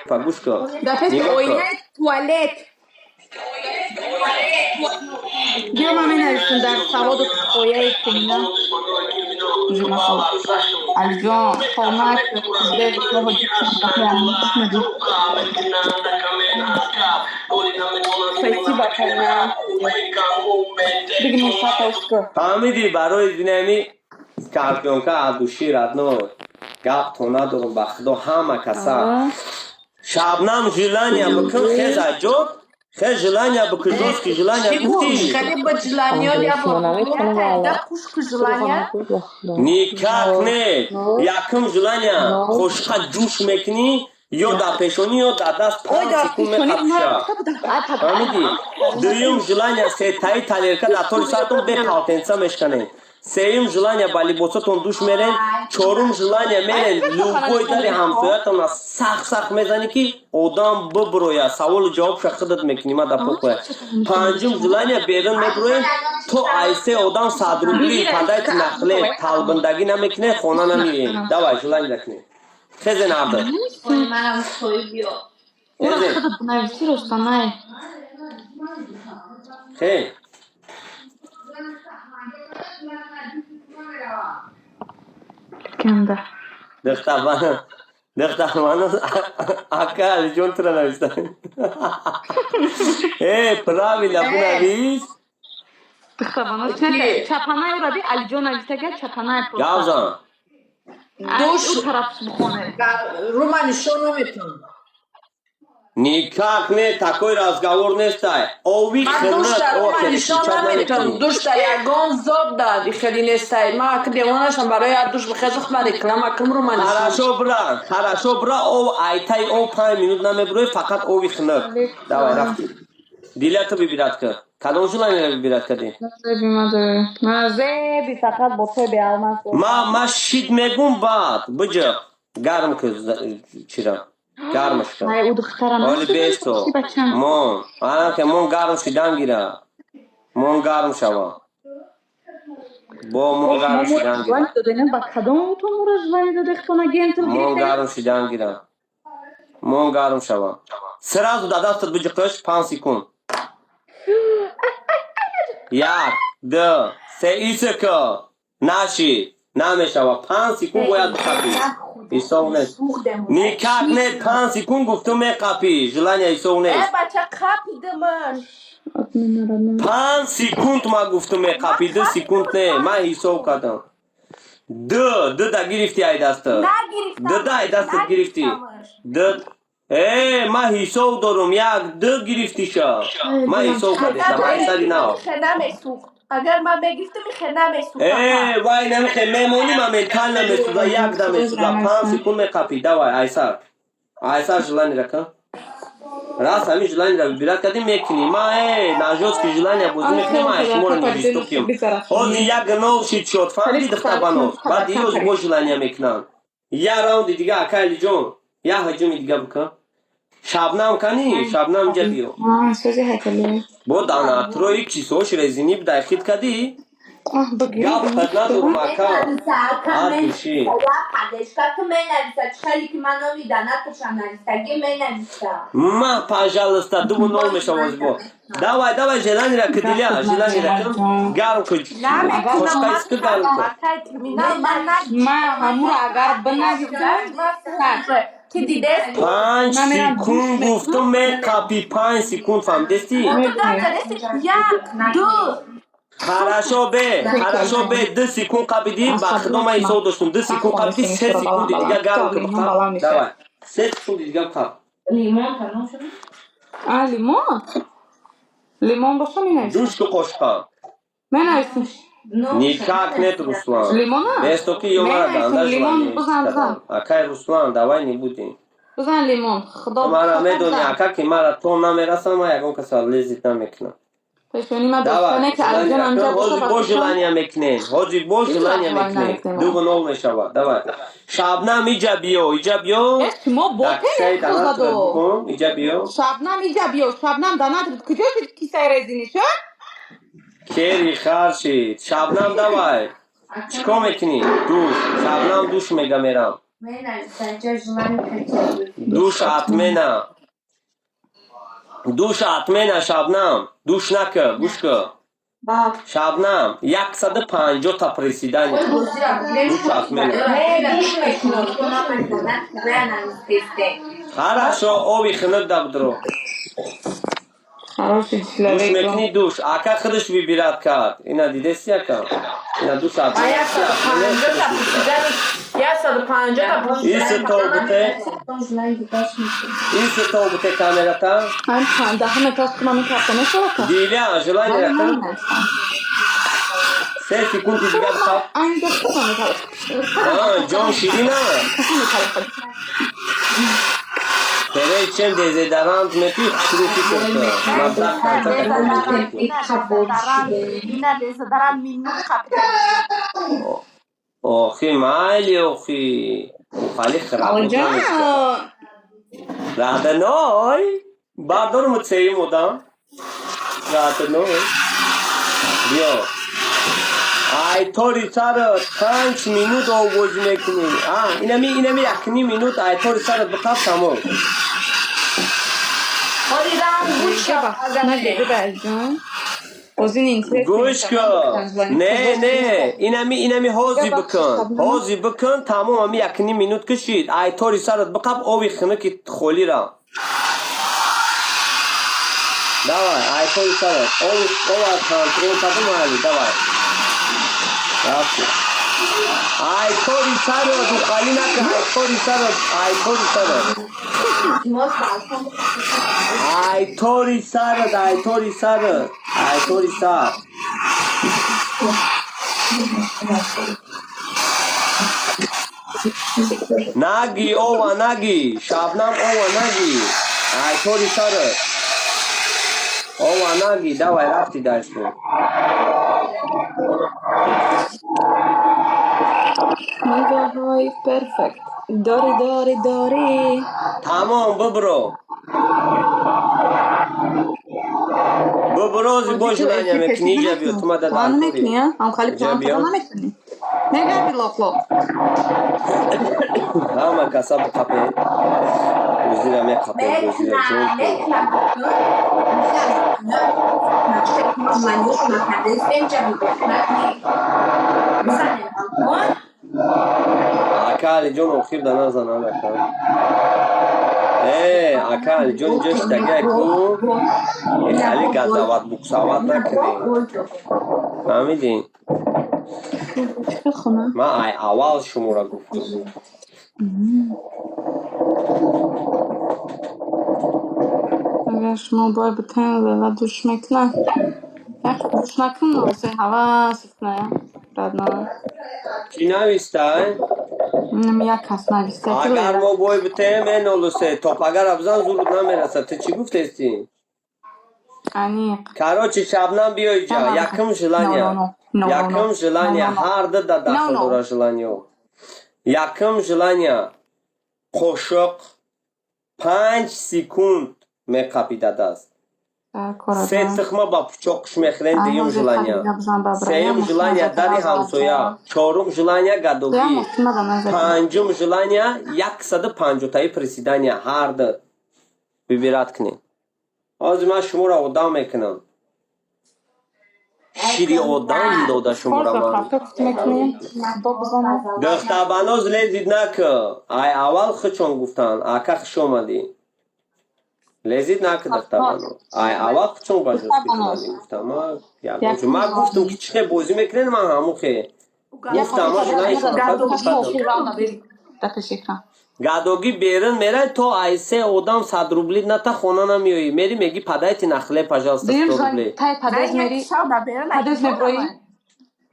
Гӯш кун. Дар пеши Нигоҳ кун. Оинаи туалет. Биё, ман менависам дар саводу пояи кумина. Алиҷон, хона. Спасибо, хона. Бигни сатошка. Фаҳмидӣ, барои бинами скорпионка от души, родной, гап то надорам, ба худо, ҳама каса. Шабнам, желания бикун, хеза ҷо, хез, желания бикун, жёсткий желания гуфтӣ. Хеле ба желания Да пушку желания. Никак не. Якум желания: қошиқа ҷӯш мекунӣ, ё дар пешонӣ, ё дар даст, 5 секунд меқапиша. Фаҳмидӣ? Дуюм желания: сетаи тарелка дар тори сартон бе полотенца мешканед. Сеюм желания: ба либосатон душ мерен. Чорум желания: мерен, любой дари ҳамсоятона сахт сахт мезанӣ, ки одам биброя, саволу ҷавобша худат мекунӣ, ма да похуя. Панҷум желания: берун меброем, то айсе одам 100 рубли подайте на хлеб талбандагӣ намекунем, хона намеем. Давай, желание кунем, хезе нарда. Манам соҳиб. Ура, худат бинависӣ, ростанай. Хе. Канда. Духтарбана, духтарбана, ака Алиҷон тура нависта. Э, правильно бинавис. Духтарбана, чапанай ура би, Алиҷон навистага, чапанай просто. Гап зан. Душ. Ӯ тараф бихоне. Рума нишон наметавон. Никак не, такой разговор нестай. Ови Ман хинак душта о рума нишон переключать наметавон. намекунӣ. Душта ягон зод да хеле нестай. Ман ака девонашам, барои як душ бихезухт, ман реклама кум, рума нишон. Хорошо, бра, хорошо, бра, ов айтаи ов 5 минут намеброи, фақат ови хинак. Давай, рафти. Диля, ту выбирать ка. Кадом желание выбирать кардӣ? Зеби фақат бо той беалмаз. Ма шит мегум, баъд биҷа гарм ку, чира гармаш кун. Ай, ӯ духтарам. Оли бесто. Мон, ана мон гарм шидан гира. Мон гарм шава. Бо мон гарм шидан гира. Ба кадом ту мура желание дода, хона гентл? Мон гарм шидан гира. Мон гарм шава. Сразу да дастат биҷиқиш, 5 секунд. Як, ду, се, иск. Наши. Намешава. 5 секунд бояд биқапӣ. Ҳисоб нест. Никак не, 5 секунд гуфтум, меқапӣ. Желание ҳисоб Э, нест. бача, қапидимаш. 5 секунд ма гуфтум, меқапӣ, 2 секунд не, ман ҳисоб кардам. Ду, ду да гирифтӣ ай даста. Нагирифтам. Ду да ай дастат гирифтӣ. Нагирифтамаш. Ду. Э, ман ҳисоб дорум, як, ду гирифтиша. Ман ҳисоб кардистам, ай сари нав. Ихе намесӯхт. Агар ман мегирифтам, ихе намесӯхт. Э, вай намехе, мемонӣ, моментально месӯза, як да месӯза, 5 секунд меқапӣ. Давай, айсар. Айсар, желание рака. Раз ҳамин желание ра выбирать кардӣ, мекунӣ. Ма э, на жёсткий желание бозӣ мекунем, ай шуморо не жестоким. Ҳозир як нол шид шод, фаҳмидӣ, духтарбано? Баъд ёз бо желание мекунанд. Я раунди дига, акай Алиҷон, я ҳуҷуми дига бикун. Шабнам кани, Шабнам, инҷа биё. Сози ҳайкали. Бо данатрои кисош резинӣ бидай, хит кардӣ? Гап надорум, ака. Ҳар души. Падешка ту менависа, чӣ хеле ки ман номи данаташа навистагӣ менависа. Ма, пожалуйста, дуву нол мешавоз бо. Давай, давай, желание ра ки, Диля, желание ра ки. Гарм ку. Қошқа иски гарм ку. Ман ҳамуро агар бинависам. Ки дидест? 5 секунд гуфтум, меқапӣ, 5 секунд, фаҳмидести? Як, ду. Хорошо, бе, хорошо, бе, 2 секунд қапидӣ, ба худо, ман ҳисоб доштум, 2 секунд қапидӣ, 3 секунди дига гарм ку, биқап. Давай. 3 секунди дига қап. Лимон тамом шуд? А, лимон? Лимон боша, менависам. Душ ку қошқа. Менависам. Никак нет, Руслан. Лимона? Вместо ки ё мара Менависам, ганда лимон желание бизан, бизан. Акай Руслан, давай не будем. Бизан лимон. Худо. Мара медони, ака, ки мара то намерасам, ман ягон каса лезить намекунам. Пешони ма Давай, достоне ки Алиҷон анҷа ҳозир боша. Бо желание мекунем. Ҳозир бо желание мекунем. Дуву нол мешавад. Давай. Шабнам, иҷа биё, иҷа биё. Шумо Дар кисаи данатро ботен. бикун, иҷа биё. Шабнам, иҷа биё. Шабнам, данат куҷо шуд, кисаи резини шуд? Кери хар шид. Шабнам, давай. Чӣ кор мекунӣ? Душ. Шабнам душ мега мерам. Менависа, желание хотели. Душ отмена. Душ отмена, Шабнам. Душ нака, гӯш кун. Шабнам, 150-та приседания. Душ отмена. Не, душ мекунам. Хорошо, оби хунук да бидро. Хороший Душ человек. мекунӣ, душ. Ака худаш выбирать кард. Ина дидеси, ака? Ина душ Ман отмена. 150-та приседания, 150-та Иси приседания. то буте. Иси то буте камерата. Ман даҳана кас кунам, кафта мешавад? Диля, желание ака. 3 секунди дигар қаб. А, ҷон ширина. Перед чем дезодорант мепи, хушрӯ фикр кун. Маблағ конца. Ина дезодорант минут қапида. Охи, майли, охи. Ухали храб. Родной. Бардор муцеим одам. Родной. Биё. Ай тори сарат 5 минут овоз мекунӣ. А, инами 1.5 минут ай тори сарат биқаб, тамом. Ходидам гӯша. Гӯш кун. Не, не, инами ҳози бикун. Ҳози бикун, тамом, ами 1.5 минут кашид. Ай тори сарат биқаб, оби хунуки холира. Давай, ай тори сарат. Оби ова контрол кардам, майли, давай. Рафти. Ай тори сарат, ухали накун, ай тори сарат, ай тори сарат. Ай тори сарат, ай тори сарат, ай тори сар. Наги, ова, наги, Шабнам, ова, наги. Ай тори сарат. Ова, наги, давай, рафти дальше. Нигоҳҳои перфект дори, дори, дори. Тамом, бибро. Бибро, зи бо желания мекунӣ, иҷа биё, ту мада План дар мекунӣ, а? Ам хали Иҷа план биё. хато наметунӣ. Мегарди лоқ-лоқ. Ҳама каса биқапе. Бозира меқапе, бозира ҷон кун. Ака Алиҷон охир да назанад, ака. Э, ака Алиҷон иҷо шитагай ку. Хали газават буксават накунӣ. Фаҳмидӣ? Чӣ хона? Ман ай аввал шуморо гуфтам. Агар шумо бой битен, лела душ мекунад. Як душ накун, се ҳавас куная. Родной. Чӣ навистай? Инам як кас нависта. Агар мо бой битем, э нолусе, топагара бизан, зурут намерасад. Ту чӣ гуфтести? Аниқ. Короче, Шабнам, биё иҷа. Якум желания. Якум желания ҳар ду да дахл дора желаниё. Якум желания: қошуқ 5 секунд меқапида даст. Се тухма ба пучоқш мехӯрем, дуюм желания. Сеюм желания: дари ҳамсоя. Чорум желания: гадогӣ. Панҷум желания: 150-таи приседания. Ҳар ду выбирать кунед. Ҳозир ман шуморо одам мекунам. Шири одам дода шуморо ман. Духтарбаноз, лезить нака. Ай аввал хучон гуфтанд. Ака, хуш омадӣ. Лезить нака, духтарбаноз. Ай аввал хучон ба гуфтам. Ман гуфтам, ки чӣ хел бозӣ мекунед, ман ҳамун хе. Гуфтам, ман гадогӣ берун мерай, то ай се одам 100 рубли ната, хона намеоӣ. Мери, меги: «Подайте на хлеб, пожалуйста, 100 рублей».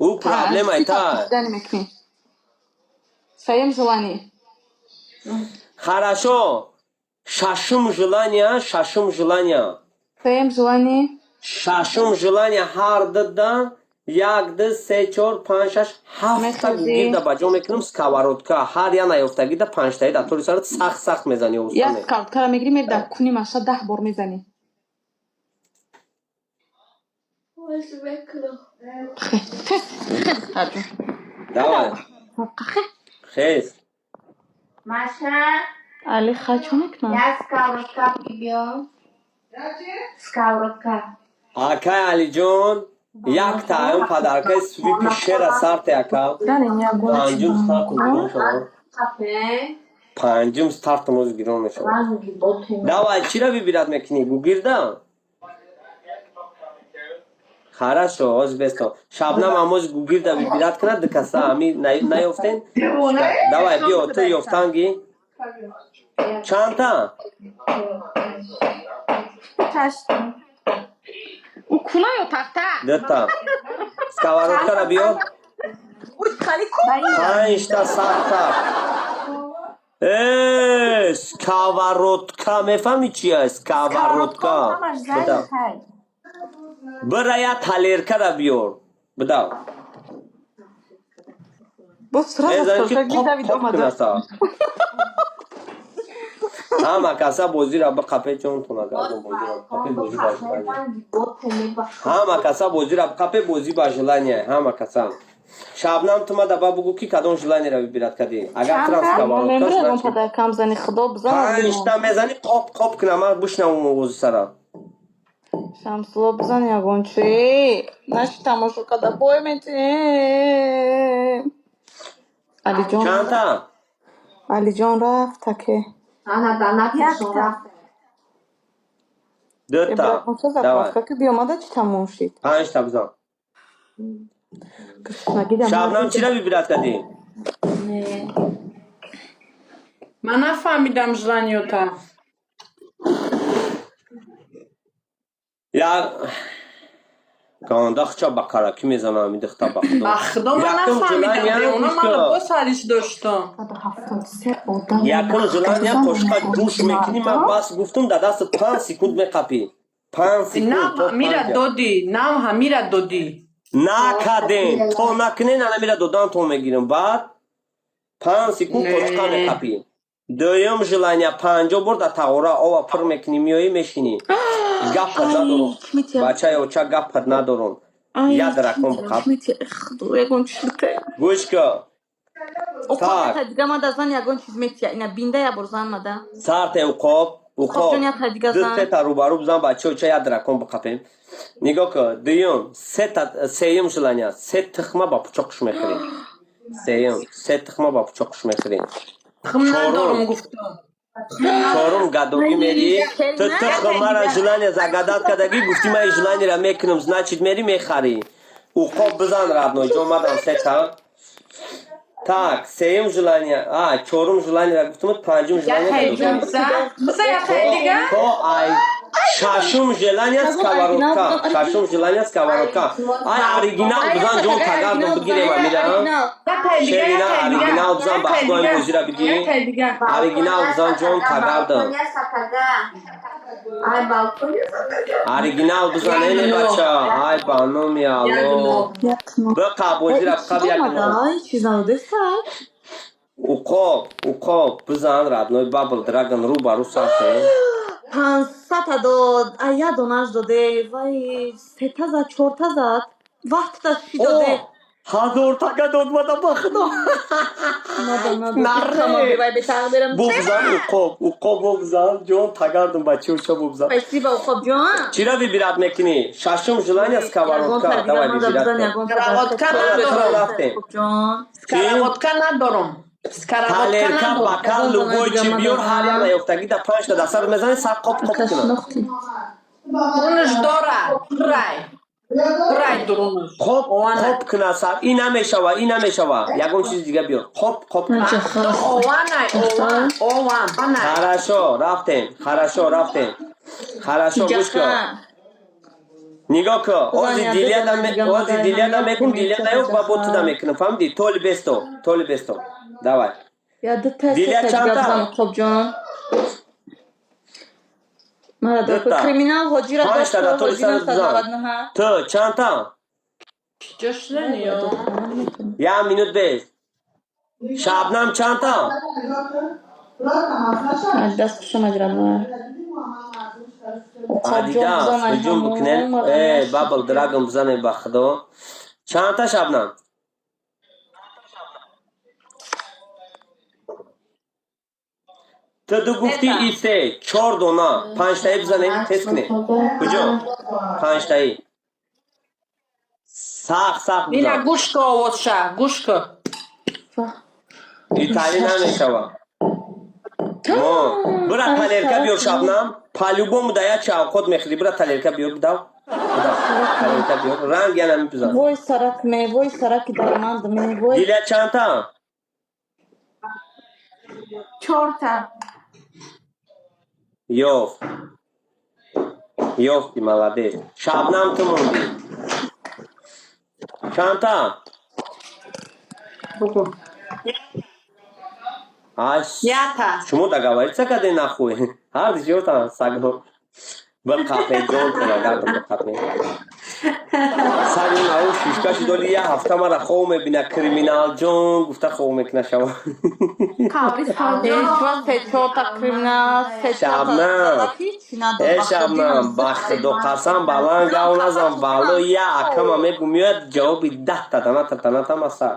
Ӯ проблемай та. Сеюм желание. Хорошо, шашум желания, шашум желания. Сеюм желание. Шашум желания: ҳар дуда як, ду, се, чор, панҷ, шаш, ҳафта гирда ба ҷо мекунам сковородка. Ҳар я наёфтагида панҷтаи дар тори сарат сахт сахт мезани. Як сковородкара мегирӣ, мери дар куни маша 10 бор мезанӣ. Давай, хез. Маша, Али хачо мекунад? як сковородка биё. Сковородка. Акай Алиҷон, якта аюн подаркаи свипи шера сарте, ака. Панҷум стартум гирон шавад. Кафе. Панҷум стартум оз гирон мешавад. Ранги ботем. Давай, чира выбирать мекунӣ? Гугирда? Хорошо, оз бесто. Шабнам ам оз гугирда выбирать кунад, ду каса ами наёфтен. Давай, биё, ту ёфтанги. Чандта? Ҳашта. Ӯ куна ё тахта? Дута. Сковородкара биёр. Панҷта сарта. Э, сковородка мефаҳми чи аст? Сковородка. Буда. Бира, я тарелкара биёр. Буда. Боз сразу Мезанӣ ки скажи, қоп Давид қоп омада. кунаса. Ҳама каса бозира биқапе, ҷонтона гардон, бозира биқапе, бозӣ ба желание. Ҳама каса бозира биқапе, бозӣ ба желание. Ҳама каса. Шабнам, ту мада ба бугӯ, ки кадом желаниеро выбирать кардӣ. Агар трам сковородка, Мембирам значит подаркам зани, худо бизан. панҷта мезанӣ, қоп қоп кунам, ман бишнавам овози сара. Шамсулло, бизан ягон чи. Наши тамошо када бой метем. Алиҷон. Чандта? Алиҷон рафт таке. Ана данаташон рафт. Дута. Ибраҳимча Давай. заправка ки биомада, чӣ тамом шид? Панҷта бизан. Шабнам, чира выбирать кардӣ? Не. Ман нафаҳмидам желаниёта. Я гандахча ба каракӣ мезанам, ами духта, ба худо. Ба худо, ман Якум нафаҳмидам. желания Девона, ман гӯш кун. либос ҳариш доштам. Якум желания: қошуқа ҷӯш мекунӣ, ман бас гуфтум, дар дастат 5 секунд меқапӣ. 5 секунд Нам то ҳамира панҷа. додӣ, нам ҳамира додӣ. Накардем, то накунен, анамира додан то мегирам. Баъд 5 секунд Не. қошуқа меқапӣ. Дуюм желания: 50 бор дар тағора ова пур мекунӣ, меоӣ, мешинӣ. Гапат надорум. Бачаи оча, гапат надорум. Як рақам биқап. Ягон чиз бите. Гӯш кун. Так. Дига мада зан, ягон чиз метия. Ина бинда я бор зан мада. Сарте, уқоб, уқоб. Ҷон, як дига Ду зан. сета рӯбарӯ бизан, бачаи оча, як дракон биқапем. Нигоҳ кун. Дуюм, сета, сеюм желания: се тухма ба пучоқш мехӯрӣ. Сеюм, се тухма ба пучоқш мехӯрӣ. Тухм надорум, гуфтам. Чорум, гадогӣ мери. Ту тухмара желание загадать кардагӣ, гуфтӣ ман желаниера мекунам, значит, мери, мехарӣ. Уқоб бизан, родной ҷон, мадам сета. Так, сеюм желание, а чорум желаниера гуфтум, панҷум желание Якай гадогӣ. биза, биза якай дига. То ай шашум желание сковородка, шашум желание сковородка. Ай, оригинал бизан, ҷон, тагардон, бигирем амира. Якай дига, Шерина, якай дига. оригинал бизан, ба Якай худои дига. бозира бигир. Якай дига. Оригинал бизан, ҷон, тагардон. Балконя сатага. Ай, балконя сатага. Оригинал бизан, эне бача. Ай, ба номи Алло. Биқа бозира, биқа, як. Чиз надодеста? Уқоб, уқоб бизан, родной, бабл драгон рӯ ба рӯ сарте. 500-та дод. Ай, як донаш доде. Вай, сета зад, чорта зад. Вақташ чӣ доде? 1000 така дод мада, ба худо. Наре. Вай, бетағдирам. Бубзан, уқоб, уқоб бубзан, ҷон, тагардум, бачаоча, бубзан. Спасибо, уқоб ҷон. Чира выбирать мекунӣ? Шашум желание сковородка. Давай, выбирать кун. Сковородка надорам. Рафтем. Ҷон. Сковородка надорам. Сковородка Тарелка, надорам. бокал, любой чи биёр, ҳар як наёфтагӣ да панҷта да сар мезанӣ, сар қоп қоп кунад. Дурунаш дора. Пурай. Пурай дурунаш. Қоп Ована. қоп кунад сар. Ин намешава, ин намешава. Ягон чизи дига биёр, қоп қоп кунад. Ованай, ован, ован. Ованай. Хорошо, рафтем, хорошо, рафтем, хорошо, гӯш кун, нигоҳ кун, ози дилияда, ози дилияда мекун, дилияда ёфт, ба бо туда мекунам, фаҳмидӣ? Толи бесто, толи бесто, давай. Я дута Дилия сета дига чандта? бизан, уқоб ҷон. Мара Дута. криминал ҳоҷира. Панҷта да толи сар бизан. Ту чандта? Чӣ шудани ё? Як минут бес. Шабнам, чандта? Даст хуш омадӣ, родной. Уқоб ҷон, Адидас бизан. ҳуҷум бикунем. Э, бабл драгон бизанем, ба худо. Чандта, Шабнам? Ту ду гуфтӣ, и се, чор дона. Панҷтаи бизанем, тест кунем. Куҷо? Панҷтаи. Сахт, сахт Ина, бизан. гӯш ку, овозша гӯш ку. Итали намешава. Мо бира, тарелка биёр, Шабнам. По-любому да як чавқот мехӯрӣ. Бира, тарелка биёр, бидав. Бидав. Тарелка биёр. Ранг яна мепизан. Вой, сарак ме, вой, сараки дарманд ме, вой. Диля, чандта? Чорта. Ёфт. Ёфти, молодец. Шабнам, ту мондӣ. Чандта? Бугу. Аш. Ята. Шумо договориться кардем, нахуй. Ҳар дишётан саго. Биқапе, ҷон кунагардам, биқапе. Сари ау шишка шидоли, як ҳафта мара хоб мебина, криминал ҷон гуфта хоб мекуна шава. Ҳеҷ вақт се чорта криминал, се чорта Шабнам. ҳичи надор. Э, Шабнам, ба худо қасам, баланд гав назан, валло, я акама мегу, меояд ҷавоби 10-та дана татанатам аса.